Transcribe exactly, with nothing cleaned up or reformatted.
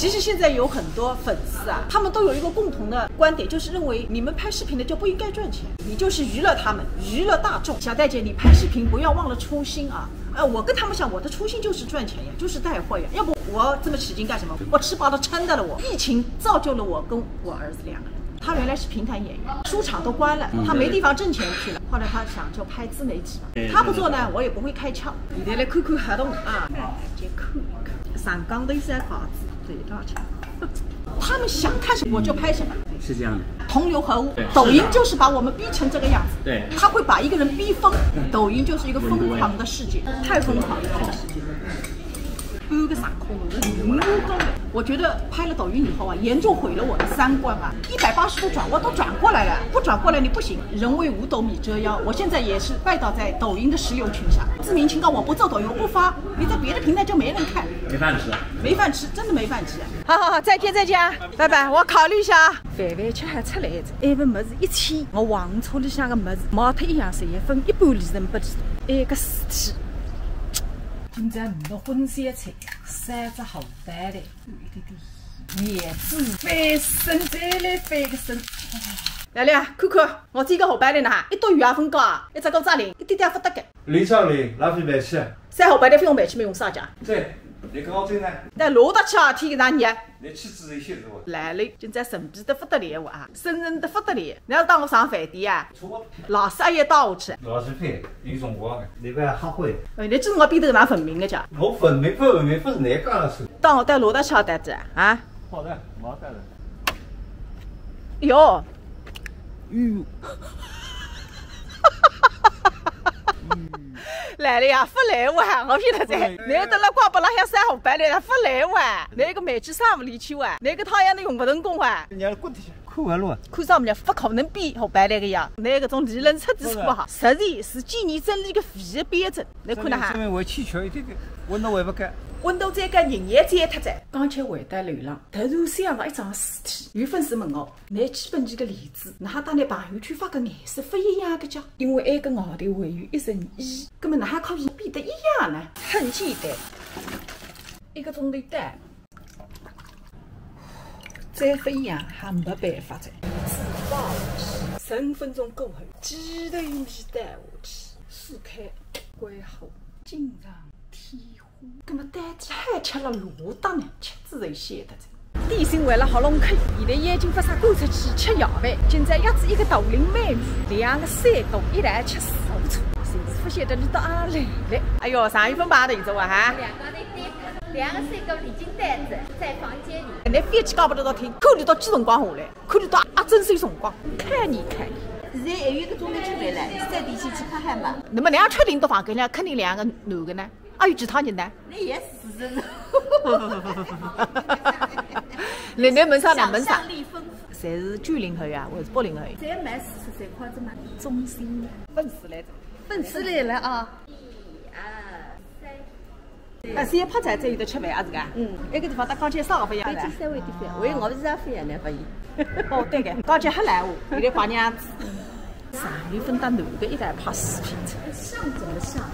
其实现在有很多粉丝啊，他们都有一个共同的观点，就是认为你们拍视频的就不应该赚钱，你就是娱乐他们，娱乐大众。小玳姐，你拍视频不要忘了初心啊！呃，我跟他们讲，我的初心就是赚钱呀，就是带货呀，要不我这么起劲干什么？我吃饱了撑的了我。疫情造就了我跟我儿子两个人。他原来是评弹演员，书场都关了，他没地方挣钱去了。后来他想就拍自媒体嘛，他不做呢，我也不会开窍。现在来看看合同啊，就看一看，上港头一只牌子，对，大家。他们想看什么我就拍什么，是这样的。同流合污对。抖音就是把我们逼成这个样子，对他会把一个人逼疯，抖音就是一个疯狂的世界，太疯狂了。半个上空了，我觉得拍了抖音以后啊，严重毁了我的三观啊！一百八十度转弯都转过来了，不转过来你不行。人为五斗米折腰，我现在也是拜倒在抖音的石榴裙下。志明情告我不做抖音，我不发，你在别的平台就没人看，没饭吃。没饭吃，真的没饭吃。好好好，再见再见啊，拜拜，我考虑一下啊。饭饭吃还出来着，埃份物事一千，我横车里向个物事，买脱一样是一份一半里程不离，埃个事体。今朝没得荤小菜，三只荷包蛋，有一点点面子，翻身再来翻个身。来了呀，看看，我这个荷包蛋呢，一朵油也分高啊，一只狗扎零，一点点也勿搭界。李少林，拉菲白吃。三荷包蛋勿用白吃，没用啥价。这，你跟我进来。但落得去啊，天个大热。你去仔一些是吧？来了，今朝神秘得勿得了啊，神圣得勿得了。你要当我上饭店啊？错，老师阿也带我去。老师费，有辰光的。你不要瞎混。哎，你这辰光变得哪分明个讲？我分明不分明不是你讲的事。当我带罗大巧带着啊？好的，毛带了。哟，嗯，来了呀，勿来哇，我晓得在，你等了光不拉向三号白来了，勿来哇，那个煤气上勿里去哇，那个太阳能用勿成功哇。你要滚出去，看完了。看上面勿可能比好白来个呀，那个种理论出的是不好，实际是建议真理个唯一标准。你看了哈这？边我气球一点点，温度还不够。温度再高，人也再脱哉。刚才回到楼浪，突然想到一桩事体，有粉丝问我，拿基本几个例子，哪哈搭拿朋友圈发个颜色勿一样个叫？因为埃个外头还有一层衣，葛么哪哈可以变得一样呢？很简单，一个钟头到。 再勿一样还没办法哉。十五分钟过后，鸡头米带下去，撕开，关好，紧上添火。葛么到底好吃了偌搭呢？吃仔就晓得哉。点心为了喉咙渴，现在眼睛勿眨，赶出去吃夜饭。今朝约仔一个大龄美女，两个三哥一道吃自助餐，就是勿晓得伊到阿里来了。哎哟，上一份排队走啊哈！两个人点，两个三哥已经带着在房间里。那飞机搞不得到天，看你到几辰光下来，看你到阿真是有辰光，看你看你。现在还有一个钟头吃饭了，三点前去拍海嘛。那么你要确定到房间里，肯定两个男的呢？还有其他人呢？那也是是那那门上两门上，想象力丰富。侪是九零后呀，还是八零后？这蛮四十岁，夸张嘛。中心粉丝来着。粉丝来了啊！一二三。那先拍照，再有得吃饭啊，是个？嗯，那个地方搭刚才啥个勿一样的？三位地方，我也我不是这样分呀，那发现。哦，对个，刚才还来哦，有点白娘子。上一份搭男的一道拍视频，像怎么像？